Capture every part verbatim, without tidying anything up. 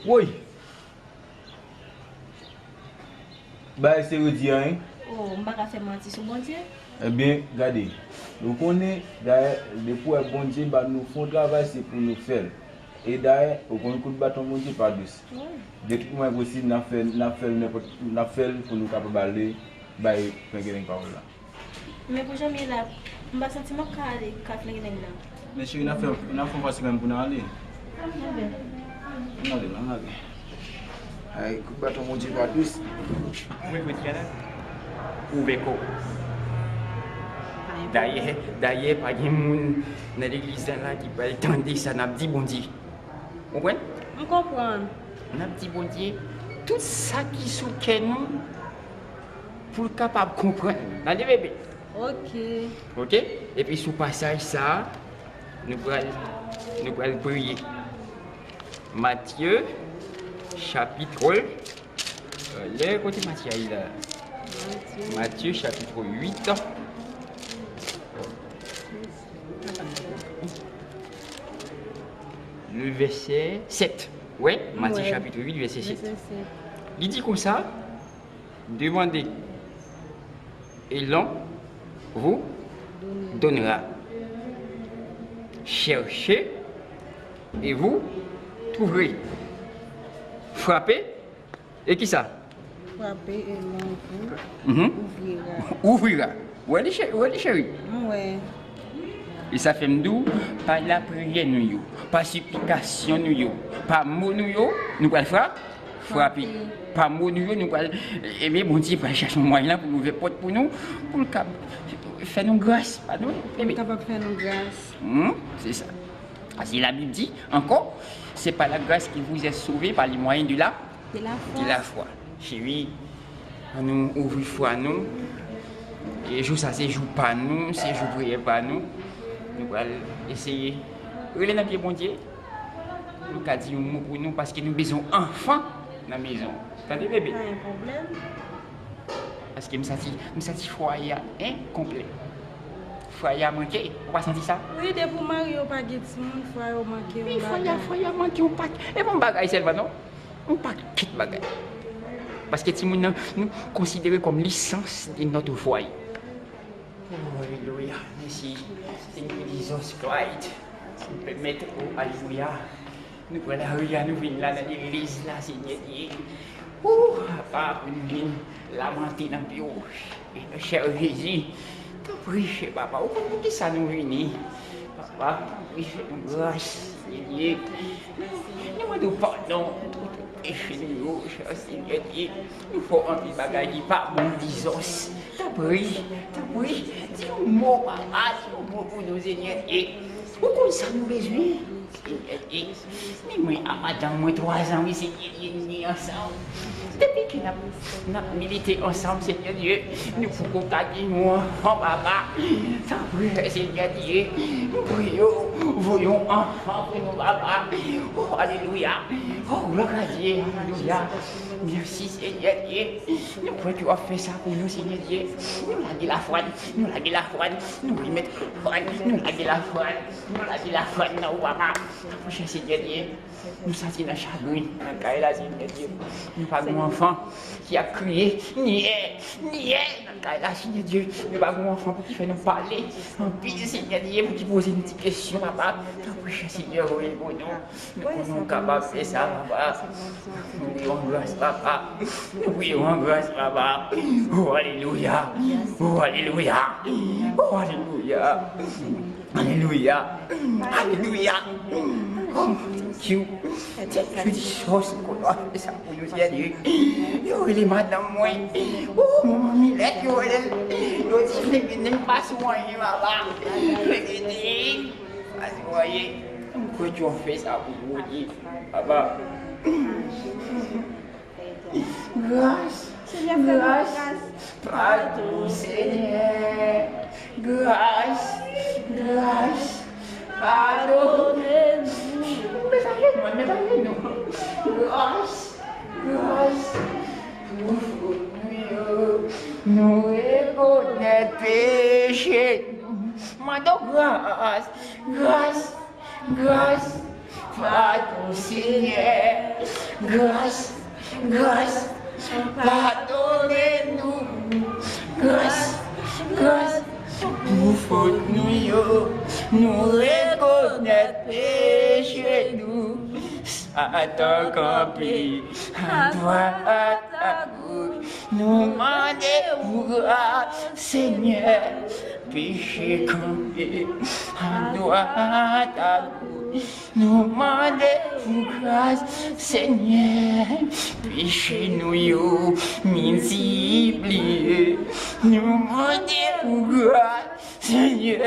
Woy! Bagay se redi an, wi. Oh, m pa ka fè manti sou Bondye. Ebyen, gade, ou konnen, dayè, depi w wè Bondye ba nou fon travay, se pou nou fè l. E dayè, ou konnen kout baton Bondye pa dous. Wi. De tout mwayen posib, n ap fè, n ap fè l nenpòt, n ap fè l pou nou kapab ale bay Plengeleng pawòl la. Men pou jan m ye la, m pa santi m ap ka ale kay Plengeleng nan. Men cheri, n ap fè, n ap fè yon fason kanmenm pou n ale. Ann ale. Ann ale, ann ale. Ay, kout baton Bondye pa dous. Mwen kwè kè la. Ouvè kò w. Dayè, dayè, pa gen moun nan legliz la, la ki pral tande sa n ap di Bondye. Konprann? M konprann. N ap di Bondye tout sa ki sou kè nou pou l kapab konprann. Tande, bebe? Ok. Ok? Epi sou pasaj sa a, nou pral, nou pral priye. Matye, chapit, euh, lè kote Matye a ye la? Matye. Matye, chapit uit. Le vèsè sèt. Wi, Matye chapit uit, vèsè sèt. Vèsè sèt. Li di konsa, demandez et l'on vous donnera. Cherchez et vous trouverez. Frappez et kisa? Frappez et l'on vous ouvrira. Ouvrira. Ou wè li, chè-, ou wè li, cheri? M wè. E sa fè m di w, pa lapriyè nou yo, pa siplikasyon nou yo, pa mo nou yo, nou pral fra-, frape. Frape. Pa mo nou yo, nou pral, ebyen, Bondye pral chache yon mwayen la pou l ouvè pòt pou nou, pou l kab fè nou gras, pa nou, pou l kapab fè nou gras. Hmm, se sa. Paske Labib di ankò, c'est par la grâce que vous êtes sauvés par le moyen de la, de la foi. Cheri, ann nou ouvri fwa nou. E jou sa se jou pa nou, se jou priyè pa nou. Nou pral eseye rele nan pye Bondye. Nou ka di yon mo pou nou paske nou bezwen anfan nan mezon. Tande, bebe? Pa gen pwoblèm. Paske m santi, m santi fwaye a enkonplè. Fwaye a manke. Ou pa santi sa? Wi, depi w marye, w pa gen timoun, fwaye w manke yon bagay. Wi, fwaye a, fwaye a manke yon pak. E pa yon bagay sèlman, non. Yon pakèt bagay. Paske timoun nan, nou konsidere kòm lisans de notre foyer. Oh, alelouya. Mèsi, Seigneur Jesus Christ. Ou pèmèt, oh, alelouya. Nou pran lari a, nou vin la nan legliz la, Senyè Dye. Ou, papa, pou nou vin lamante nan pye w. Chè Jezi, tanpri, chè papa, ou konn poukisa nou vini. Papa, tanpri, fè nou gras, Senyè Dye. Nou mande w padon pou tout peche nou yo, chè Senyè Dye. Nou fè w anpil bagay ki pa bon, dizòs. Tanpri, tanpri, di yon mo, papa, di yon mo pou nou, Senyè Dye. Ou konn sa nou bezwen, Senyè Dye. Ni mwen ak madanm mwen, twa zan, wi, Senyè Dye, nou ni ansanm. Depi ke n ap, n ap milite ansanm, Senyè Dye, nou poko ka gen yon anfan, papa. Tanpri, Senyè Dye, m priye w, voye yon anfan pou nou, papa. Oh, alelouya. Oh, glwa a Dye, alelouya. Mèsi, Senyè Dye. Nou kwè ke w ap fè sa pou nou, Senyè Dye. Nou lage lafwa n, nou lage lafwa n, nou remèt lafwa n, nou lage lafwa n, nou lage lafwa n nan ou, papa. Tanpri, Senyè Dye. Nou santi nan chagren nan kay la, Senyè Dye. Nou pa gen yon anfan ki ap kriye, nyè, nyè, nan kay la, Senyè Dye. Nou pa gen yon anfan pou ki fè nou pale anpil, Senyè Dye, pou ki poze nou ti kesyon, papa. Tanpri, Senyè, voye l pou nou. Nou konnen w kapab fè sa, papa. Nou priye w an gras, papa. Nou priye w an gras, papa. Oh, alelouya. Oh, alelouya. Oh, alelouya. Alelouya. Alelouya. Oh, thank you. Thank you, Jesus. Kote w ap fè sa pou yo, Senyè Dye. Yo rele madanm mwen. Oh, manman Milèt, yo rele l. Yo di, Flegede pa sou anyen, papa. Flegede pa sou anyen. M kwè ke w ap fè sa pou Bondye, papa. Gras, gras, padon, Senyè. Gras, gras, padone nou. Met ajenou, met ajenou. Gras, gras, pou fot nou yo. Nou rekonèt peche nou. Mande w gras, gras, gras. Padon, Senyè. Gras, gras, padone nou. Gras, gras, pou fòt nou yo. Nou rekonèt peche nou. Satan kanpe adwat, agoch. Nou mande pou gras, Senyè. Peche kanpe adwat, agoch. Nou mande pou gras, Senyè. Peche nou yo miltipliye. Nou mande pou gras, Senyè.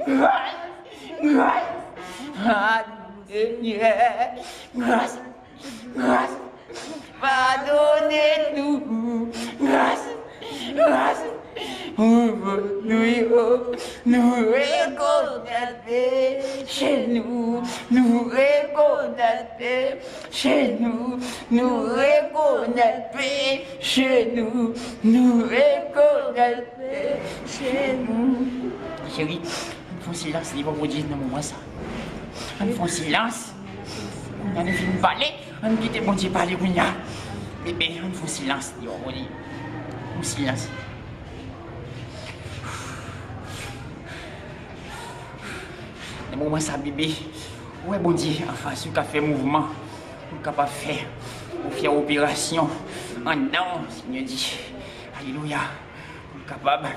Gras, gras, ah, Senyè. Gras, gras, padone nou. Gras, gras, pou nou yo. Nou rekonèt peche nou. Nou rekonèt peche nou. Nou rekonèt peche nou. Nou rekonèt peche nou. Cheri, ann fè yon silans devan Bondye nan moman sa. Ann fè yon silans. Ann fin pale. Ann kite Bondye pale kounye a. Bebe, ann fè yon silans devan Bondye. Yon silans. Nan moman sa, bebe, ou wè Bondye anfas ou k ap fè mouvman. Pou l kapab fè, pou fè operasyon anndan w, Senyè Dye. Alelouya. Pou l kapab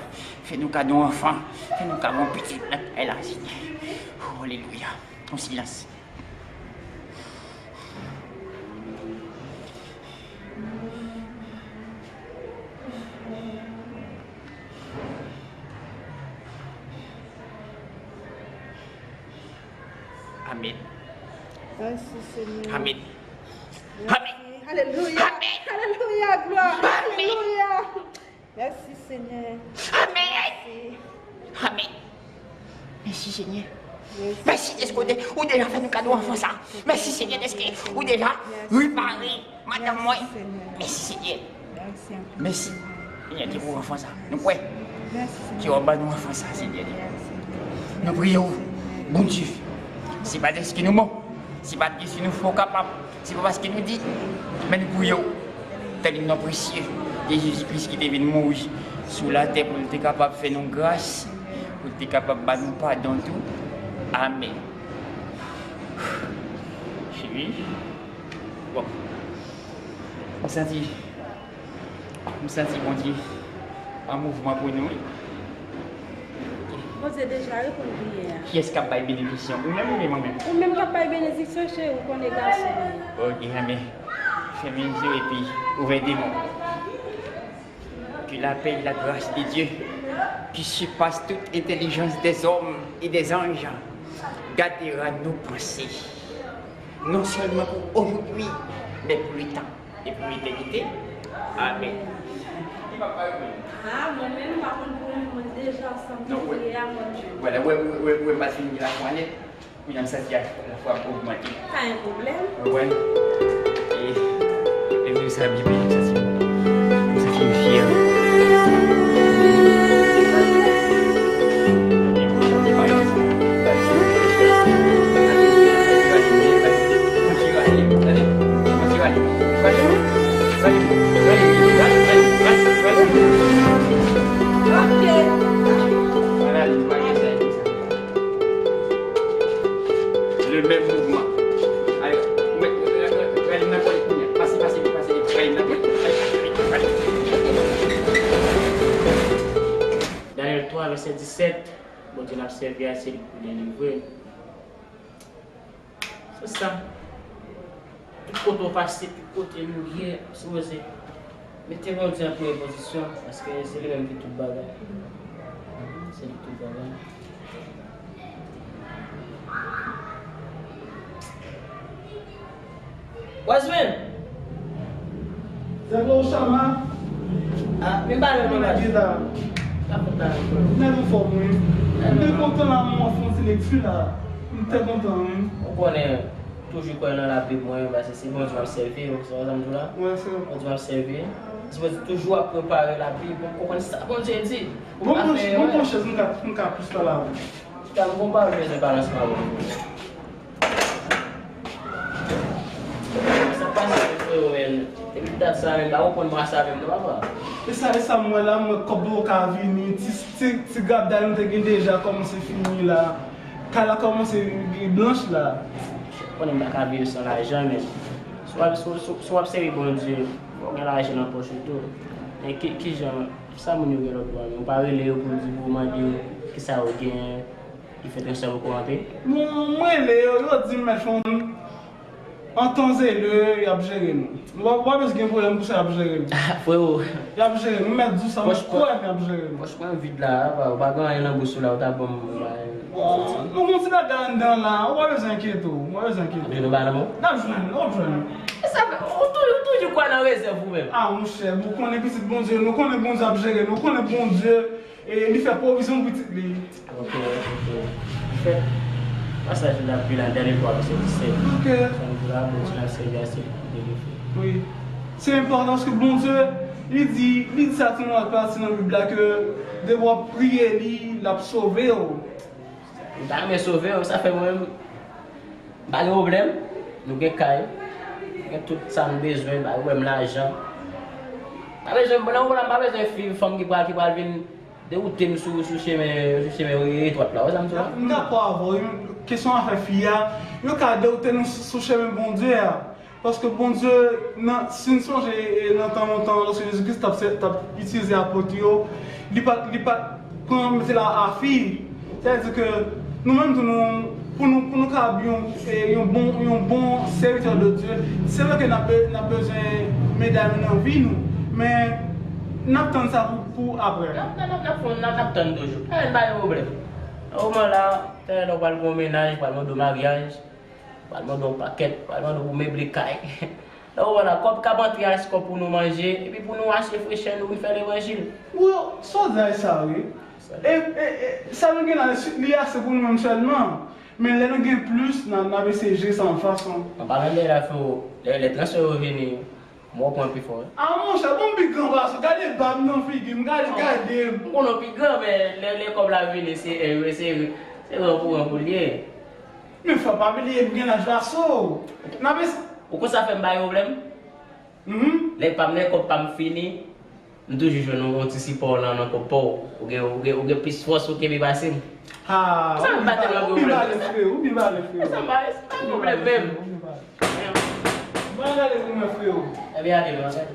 fè nou kado anfan, fè nou kado yon pitit nan kay la, Senyè. Oh, alelouya. Yon silans. Amèn. Mèsi, Senyè. Amèn. Mèsi. Amèn. Alelouya. Amèn. Alelouya, glwa. Amèn. Alelouya. Mèsi, Senyè. Amèn. Mèsi. Amèn. Mèsi, Senyè. Mèsi, Senyè. Mèsi dèske ou de-, ou deja fè nou kado anfan sa. Mèsi, Senyè, dèske ou deja repare madanm mwen. Mèsi, Senyè. Mèsi, Senyè. Mèsi anpil, Senyè. Mèsi. Senyè, te pou anfan sa. Nou kwè. Mèsi, Senyè. Ke w ap ban nou anfan sa, Senyè. Mèsi. Nou priye w, Bondye. Se pa dèske nou bon. Se pa dèske nou fò kapab. Se pa paske nou di. Men nou priye w. Tande non presye de Jezi Kris ki te vin mouri sou latè pou l te kapab fè nou gras, pou l te kapab ba nou padon tou. Amèn. Cheri. Bon. M santi, m santi Bondye an mouvman pou nou, wi. Bondye deja reponn priyè a. Kiyès k ap bay benediksyon? Ou menm, ou menm, ou menm? Ou menm k ap bay benediksyon, cheri, ou konnen gason. Ok, amèn. Fèmen je w epi ouvè de men w. Que la paix et la grâce de Dieu, qui surpasse toute intelligence des hommes et des anges, gardera nos pensées, non seulement pour aujourd'hui, mais pour le temps et pour l'éternité. Amen. Ah, mwen menm, m pa konn pou mwen, mwen deja santi priye a, mwen menm. Voilà, wè, wè, wè, wè, m pa fin di la fwa nèt. Kounye a m santi lafwa m ogmante. Pa gen pwoblèm. Ou konprann? E, e menm sa, bebe, m santi, m santi m fyè. Ok. Le menm mouvman. Ale, ou mèt, rale m nan kò li kounye a. Pase, pase, pase, rale m nan kò li. Ale, ale, ale. Danyèl twa, vèsè disèt, Bondye n ap sèvi a, se li k pou delivre n. Se sa. Tout kote w pase, tout kote nou ye, sipoze mete Bondye an premye pozisyon, paske se li menm ki tout bagay. Se li ki tout bagay. Wazmin! Zèlo Chama. Ah, men pale non, Wazmin. Sa kontan. Nèg anfòm, wi. M te kontan la, mwen fè yon ti lekti la. M te kontan, wi. Ou konnen, toujou kwè nan Labib mwen, paske se Bondye m ap sèvi, ou sa m di w la? Wi, se. Bondye m ap sèvi. Se Bondye toujou ap prepare Labib pou m konprann sa Bondye di. Bon, bon, bon, chèz, m ka, m ka plis pale avè w. Chita, m gon pa bezwen pale ansanm avè w. Dat sa menm, pa konprann mwa sa menm non, papa. E sa, e sa m wè la, m wè kòb yo ka vini, ti, ti, ti grapday nou te gen deja kòmanse fini la. Kay la kòmanse blanch la. Konnen m pa ka viv san lajan, men si w ap, si w, si w, si w ap sèvi Bondye, fò w gen lajan nan pòch ou tou. Men ki, ki jan, sa moun yo gen lòt bò a, menm ou pa rele yo pou di, pou mande yo kisa yo gen, ki fè tè sa yo ko rantre? Bon, m rele yo, yo di m mèt fè yon An tan e lè, y ap jere nou. W pa, w pa bezwen gen pwoblèm pou sa, y ap jere nou. Freo. Y ap jere nou, m mèt di w sa, m kwè y ap jere nou. Pòch mwen vid la, pa, ou pa gen anyen nan bous ou la, ou ta ban m. Bon, nou gon ti bagay anndan la, ou pa bezwen enkyete w, ou pa bezwen enkyete w. Ap jwenn nou ba lanmò? N ap jwenn, nou ap jwenn. E sa fè, ou tou, ou toujou kwè nan rezèv ou menm. Ah, monchè, nou konnen pitit Bondye, nou konnen Bondye ap jere nou, nou konnen Bondye E li fè pwovizyon pou pitit li. Ok, ok. Fèt, pasaj li la pi lan dènye fwa, se disèt. Ok. Sa nou di la, Bondye nan sèvi a se pou de le fè. Wi. Se enpòtan paske Bondye, li di, li di sa tou nan lòt pati nan Bib la ke depi w ap priye li, l ap sove w. Li ta renmen sove w, sa fè mwen menm, m pa gen pwoblèm. Nou gen kay, nou gen tout sa nou bezwen, m pa gen pwoblèm lajan. M pa bezwen, nan moman la, m pa bezwen fi, fanm ki pral, ki pral vin dewoute m sou, sou chemen, sou chemen etwat la, ou wè sa m di w la? M dakò avè w, kesyon afè fi a, yo ka dewoute nou sou, sou chemen Bondye a. Paske Bondye, nan, si n sonje, e, nan tan lontan, lòske Jezi Kris t ap sè-, t ap itilize apot yo, li pa t, li pa t pran mete la a fi. Sètadi ke nou menm tou, nou, pou nou, pou nou kapab yon, e, yon bon, yon bon sèvitè de Dye, se vre ke n ap be-, n ap bezwen medam nan vi nou, men n ap tann sa pou, pou apre. N ap, n ap, n ap, n ap, n ap tann toujou. E, n pa gen pwoblèm. Nan moman la, talè lè w pral gen yon mennaj, pral mande w maryaj, pral mande w pakèt, pral mande w pou meble kay. Nan moman la, kòb k ap antre a se kòb pou nou manje, epi pou nou achte frechè nou vin fè levanjil. Bro, sa w di a e sa wi. E, e, e, sa nou gen la, li ase pou nou menm sèlman. Men lè nou gen plis, n a, n ap eseye jere sa yon fason. An palan de la, freo, lè, lè transfè yo vini, mwen w pran pi fò wi. Ah, monchè, bon, m pi gran pase w. Gade bab nan figi m, gade, gade m. M konnen w pi gran, men lè, lè kòb la vini, se, e, se, se ran pou ran pou l ye. Men frè, pa bliye, m gen laj pase w. N ap es- Ou konn sa fè m bay pwoblèm? Mhm. Lè pa m, lè kòb pa m fini, m toujou jwenn yon, yon ti sipò nan, nan kòb pa w. Ou gen, ou gen, ou gen plis fòs pou kenbe pase m. Ah, sa m pa tèlman gen pwoblèm. Ou byen pale, frè, ou byen pale, frè. Sa m pa, sa m pa gen pwoblèm menm. Ou byen pale. Mwen gade pou mwen, freo. Ebyen, ale non, gade.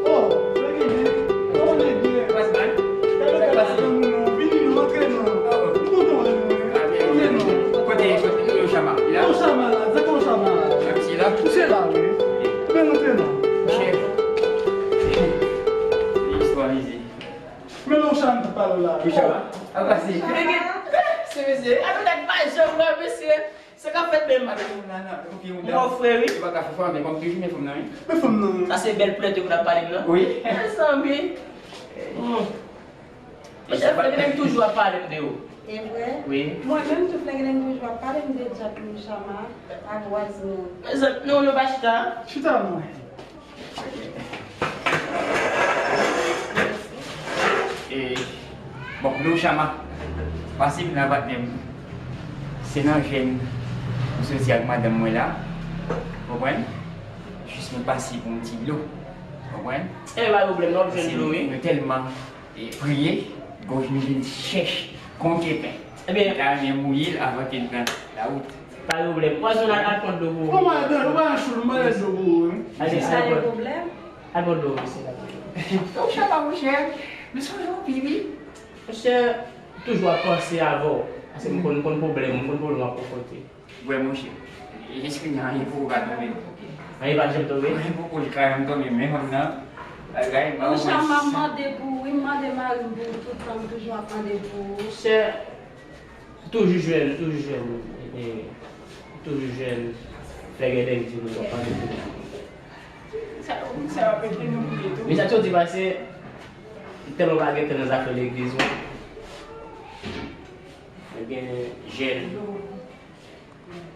Oh, frè Gede, kòman nèg ye? Gade kòman nèg ye. Vini non, antre non. M kontan wè nou, wi. Antre non. Kote, kote, kote Ochama? Li la? Ochama la, di kote Ochama la. Misye la? Misye la, wi. Men antre non. Monchè. Istwa izi. Men non, Chan ki pale la. Wi, Chan. Apa si? Mesye, mesye, alo nèg pa janm wè mesye. Sa k ap fèt menm? Alo, nan, nan, ok, ou mò frè wi. Yo pa ka fè fò, men kòm toujou, men fanm nan, wi. Men fanm nan. Sa se bèl plète ou t ap pale m nan? Wi. Mezanmi. Hmm. Mesye, Fleglen toujou ap pale m de ou. E vre? Wi. Mwen menm tou, Fleglen toujou ap pale m de Jack Louchama ak Wazmin. Mezanmi, nou, nou pa chita? Chita mwen. E, bon, Louchama, pase m la patnè m. Se nan jèn m soti ak madanm mwen la. Konprann? Jis mwen pase pou yon ti dlo. Konprann? E pa pwoblèm, n ap jwenn dlo, wi. Nou tèlman, e, priye, gòj nou vin chèch kon kepen. Ebyen, ta renmen mouye l avan ke l pran lawout. Pa gen pwoblèm. Pwazon al, al pran dlo pou ou. Bon, madan, nou pa nan chou, nou mande dlo pou ou, wi. Al desann, al pran dlo. Al pran dlo, mesye, al pran dlo. Louchama, monchè, nou sonje w anpil, wi. Monchè, m toujou ap panse avè w. Paske m konn, m konn pwoblèm, m konn pwoblèm w ap konfwonte. Wè, monchè, jiskenn anyen poko ka tonbe. Anyen pa janm tonbe? Anyen poko ka janm tonbe, men fanm nan, bagay, m pa konprann. Louchama, m mande pou ou, wi, m mande mari m pou ou, tout tan m toujou ap mande pou ou. Monchè, toujou jwenn, toujou jwenn, e, toujou jwenn Fleglen di nou, w ap mande pou li. Sa, sa ap ede nou priye tou. Men sa tou di pase, tèlman pa gen tan nan zafè legliz, wi. Men gen jèn.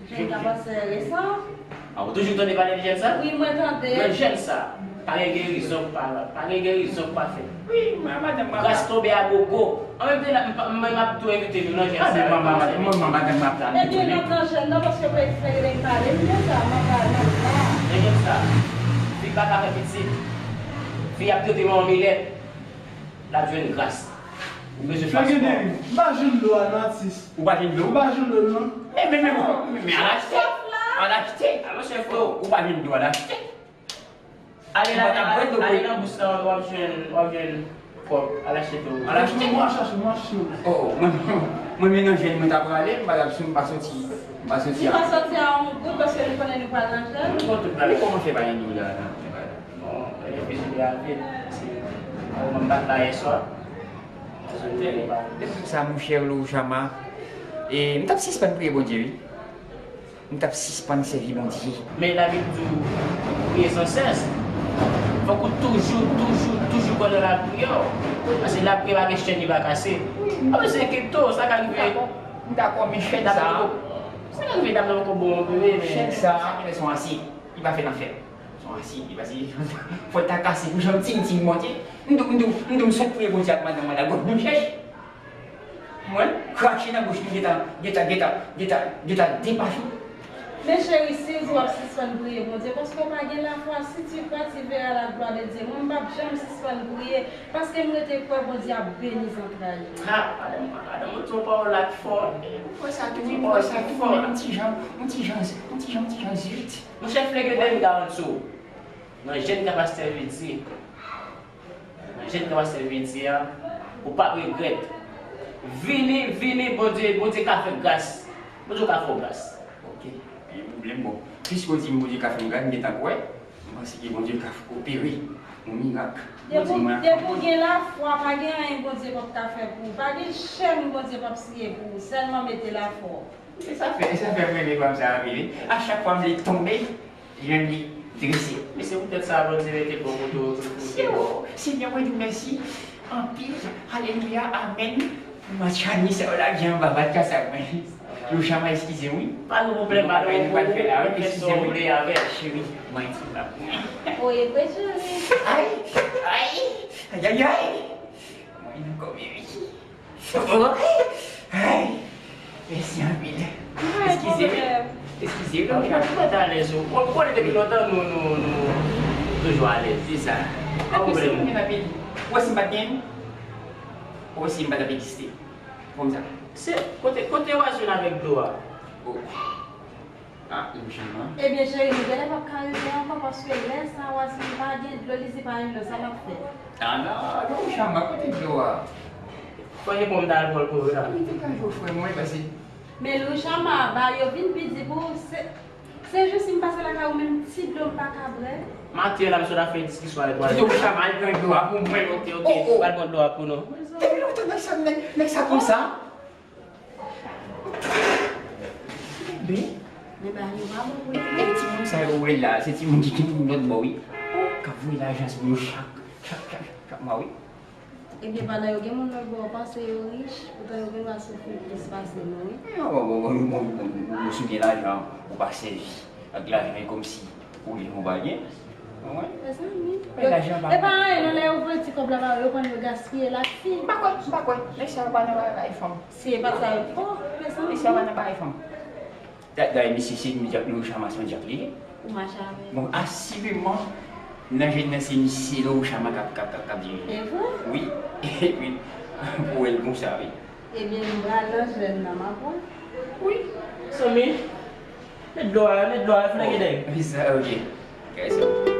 Jèn ka pase resan. A, ou toujou tande pale de jèn sa? Wi, mwen tande. Men jèn sa, pa gen gerizon k pa, pa gen gerizon k pa fèt. Wi, ma-, madanm m ap. Gras tonbe a gogo. An menm tan, m pa, mwen, m ap tou envite nou nan jèn sa. Madanm, madanm, madanm, madanm m ap la. Ebyen, n ap nan jèn nan, paske Freddy Freddy pale m de sa, m ap la, m ap la. Nan jèn sa, fi pa ka fè pitit. Fi ap trete manman milèt. L ap jwenn gras. Ou bezwen paspò. Freddy, m pa jwenn dlo a non, atis. Ou pa jwenn dlo? M pa jwenn dlo non. Men, men, men, men, men, al achte. Al achte. Alò, chèf, ou pa jwenn dlo, al achte. Ale la, ale nan bous la, w ap jwenn, w ap jwenn kòb. Al achte tou. Al achte. Mwen chache, mwen chache. Oh, oh, mwen, mwen, mwen nan jèn, mwen ta prale, m pa t ap sou, m pa soti, m pa soti. Nou pa soti a yon goud, paske nou konnen nou pral nan jèn. Nou konn tout bagay. Kòman fè pa gen dlo la, la? Bon, e, plis de a vit, se, bon, mwen pa t la yè swa. Depi sa, monchè Lou Chama, e, m t ap sispann priye Bondye, wi. M t ap sispann sèvi Bondye. Men Labib di w, priye san sès. Fòk ou toujou, toujou, toujou kwè nan lapriyè w. Paske lapriyè pa gen chèn li pa kase. Pa bezwen enkyete w, sa ka rive. M dakò, men chèn sa a. Sa ka rive dam nan poko bon, men. Chèn sa a, men se yon asid. Li pa fè nan fè. Se yon asid, li pa se, fò l ta kase pou jan m tin, tin Bondye. M di w, m di w, m di w, m sot priye Bondye ak madanm mwen la, gòj nou chèch. Mwen, krache nan bouch li, gentan, gentan, gentan, gentan, gentan depache. Men cheri, si w di w ap sispann priye Bondye, paske w pa gen lafwa, si tu crois, tu verras la gloire de Dieu. Mwen, m p ap janm sispann priye, paske m rete kwè Bondye ap beni zantray mwen. Ha, madanm, madanm, ou di yon pawòl la ki fò. Ou kwè sa tou, wi, m kwè sa tou, men yon ti jan, yon ti jan, yon ti jan, yon ti jan zut. Monchè, Flegede, m garanti w, nan jèn k ap sèvi Dye, nan jèn k ap sèvi Dye a, ou p ap regrèt. Vini, vini, Bondye, Bondye ka fè gras. Bondye ka fè w gras. Ok. Gen pwoblèm, bon. Piske w di m Bondye ka fè m gras, m gentan kwè. M panse ke Bondye ka opere yon mirak. Depi, depi w gen lafwa, pa gen anyen Bondye p ap ka fè pou ou. Pa gen chèn Bondye p ap siye pou ou. Sèlman mete lafwa w. E sa fè, e sa fè m renmen fanm sa anpil, wi. A chak fwa m vle tonbe, li menm li drese. Men se poutèt sa Bondye mete l bò kote w pou, pou w te bon. Senyè, mwen di w mèsi anpil. Alelouya, amèn. Matchani sa yo lage anba vodka sa mwen. Lou Chama, eskize m, wi. Pa gen pwoblèm, pa gen pwoblèm. Fè sa w vle avè l. Cheri, mwen di m ap. Oye, kwè cheri. Ay, ay, ay, ay, ay. Mwen nan kò bebe. Ay! Mèsi anpil. Eskize wi. Eskize wi. Ou mèt alèz ou. Ou konnen depi lontan nou, nou, nou toujou alèz. Se sa. Pa gen pwoblèm. Mèsi anpil. Ou wè si m pa t gen, ou wè si m pa t ap egziste. Kòmsa. Se kote, kote w al jwenn avèk dlo a? Oh. Ah, Lou Chama. Ebyen, cheri, nou genlè p ap ka rete ankò, paske lè sa a, si li pa gen dlo, li di pa gen dlo, sa l ap fè? Ah, non, Lou Chama, kote dlo a? Fò gen pòm ta al pran l pou ou la. Li te ka jwe frè mwen, pase. Men Lou Chama, ba yo vin pi di pou ou, se, se jis si m pase lakay ou, menm ti dlo m pa ka bwè. Maten la, m sot ap fè diskisyon avèk ou. Lou Chama, al pran dlo a pou mwen. Ok, ok, al pran dlo a pou nou. Depi lontan, nèg sa, nèg, nèg sa konsa. Bebe. Men bagay yo pa bon pou li. E timoun sa yo wè la, se timoun ki gen lòt bò, wi. K ap voye lajan sou yo chak, chak, chak, chak mwa, wi. Ebyen, pandan yo gen moun lòt bò, w panse yo rich, poutan yo gen dwa soufri plis pase nou, wi. Non, bon, bon, bon, bon, bon, bon, bon, si w gen lajan, ou pa sèvi ak lajan, e kòmsi ou gen ou pa gen. Ou konprann? Mezanmi. Men lajan pa. E pa anyen, non, lè yo pran ti kòb la ba yo, yo konn yo gaspiye l ak fi. M pa kwè, m pa kwè. Nèg sa yo pa nan bagay fanm. Si e pa sa yo, oh, mezanmi. Nèg sa yo pa nan bagay fanm. Da-, dayè, misye se Lou Chama, se yon dyak li ye. Ou mache avè l? Bon, asireman, nan jèn nan se misye Lou Chama k ap, k ap, k ap, k ap dirije. E vre? Wi. Epi, pou wè l konsa, wi. Ebyen, m pral nan jèn nan, m ap wè. Wi. Mezanmi, met dlo a, met dlo a, fè nèg edèk. Wi, sa, ok. Kay sa.